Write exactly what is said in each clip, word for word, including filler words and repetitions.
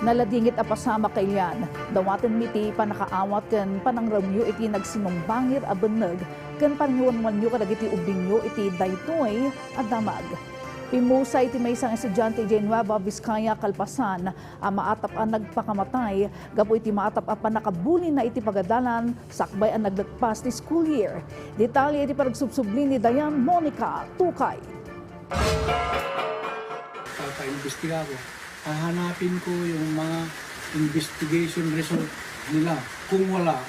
Naladingit a pasamak ket idiay, dawatenmi ti pannakaawat ken panangremyo iti nagsinumbangir a benneg ken panangiwanwanyo kadagiti ubingyo iti daytoy a damag. Pimmusay ti maysa nga estudiante idiay Nueva Vizcaya kalpasan a maatap a nagpakamatay gapu iti maatap a pannakabulina iti pagadalan sakbay a naglekpas ti school year. Detalye iti panagsubsubli ni Dayan Monica Tukay. Papaimbestiga ko. Hahanapin ko yung mga investigation result nila. Kung wala,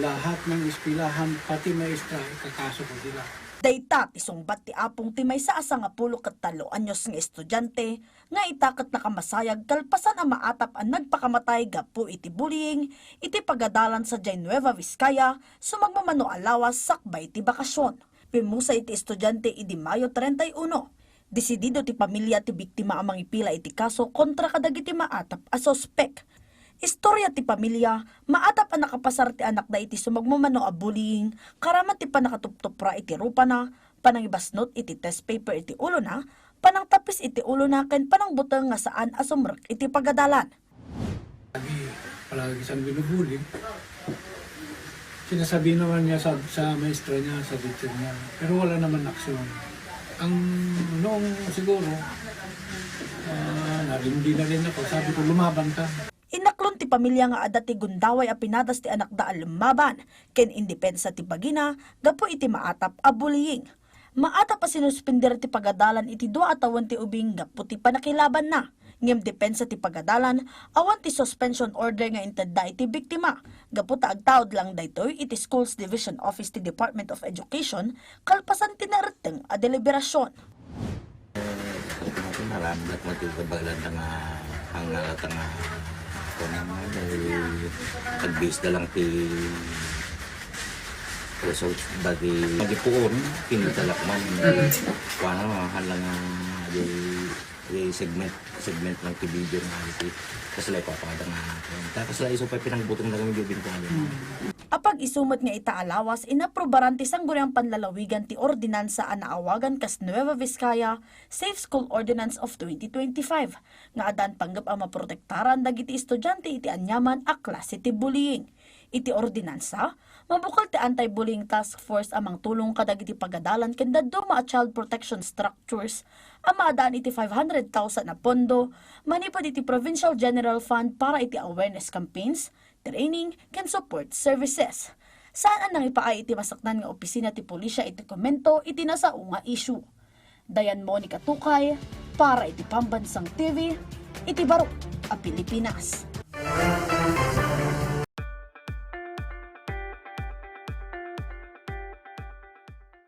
lahat ng eskwelahan, pati maestra, ikakaso ko sila. Dayta ti sungbat ti apong ti maysa a sangapulo ket tallo anyos nga estudiante nga ita ket nakamasayag kalpasan a maatap a nagpakamatay gapu iti bullying iti pagadalan sadiay Nueva Vizcaya, sumagmamano a lawas sakbay ti bakasyon. Pimmusay ti estudiante idi Mayo treinta y uno. Desidido ti pamilia ti biktima a mangipila iti kaso kontra kadagiti maatap a suspek. Istorya ti pamilia, maatap a nakapasar ti anakda iti sumagmamano a bullying, karaman ti pannakatuptupra iti rupana, panangibasnot iti test paper iti ulona, panangtapis iti ulona ken panangbuteng nga saan a sumrek iti pagadalan. Lagi, palagi siyang binubuli. Sinasabi naman niya sa, sa maestra niya, sa teacher niya, pero wala naman aksyon. Ang noong siguro, ah, nalindi na rin ako, sabi ko, "Lumaban ka." Inaklon ti pamilya nga adda ti gundaway a pinadas ti anakda a lumaban ken indepensa ti bagina gapu iti maatap a bullying. Maatap a sinuspender ti pagadalan iti dua a tawen ti ubing gapu ti pannakilabanna. Ngem depensa ti pagadalan, awan ti suspension order nga intedda iti biktima, gapu ta agtaud lang daytoy iti Schools Division Office ti Department of Education kalpasan ti naretteng a deliberasyon. Naramdak mo ti kabalan nga ang nalata nga kuno nga, eh, nagbase da lang ti results dagiti magipuon, kinitalakman, kuno, haan lang nga, di, di segment, segment lang ti video nga iti. Kasla ipapada nga, ta kasla isu pay pinangbuteng da kami di bintana. Apag-isu met nga ita a lawas, inaprubaran ti Sangguniang Panlalawigan ti ordinansa a naawagan kas Nueva Vizcaya Safe School Ordinance of twenty twenty-five, nga addaan panggep a maprotektaran dagiti estudiante iti aniaman a klase ti bullying. Iti ordinansa, mabukel ti Anti-Bullying Task Force a mangtulong kadagiti pagadalan ken dadduma a child protection structures a maadaan iti five hundred thousand a pondo manipud iti Provincial General Fund para iti awareness campaigns, training, ken support services. Saan a nangipaay iti masaknan nga opisina ti pulisia iti komento iti nasao nga issue. Dayan Monica Tukay para iti Pambansang T V, iti baro a Pilipinas.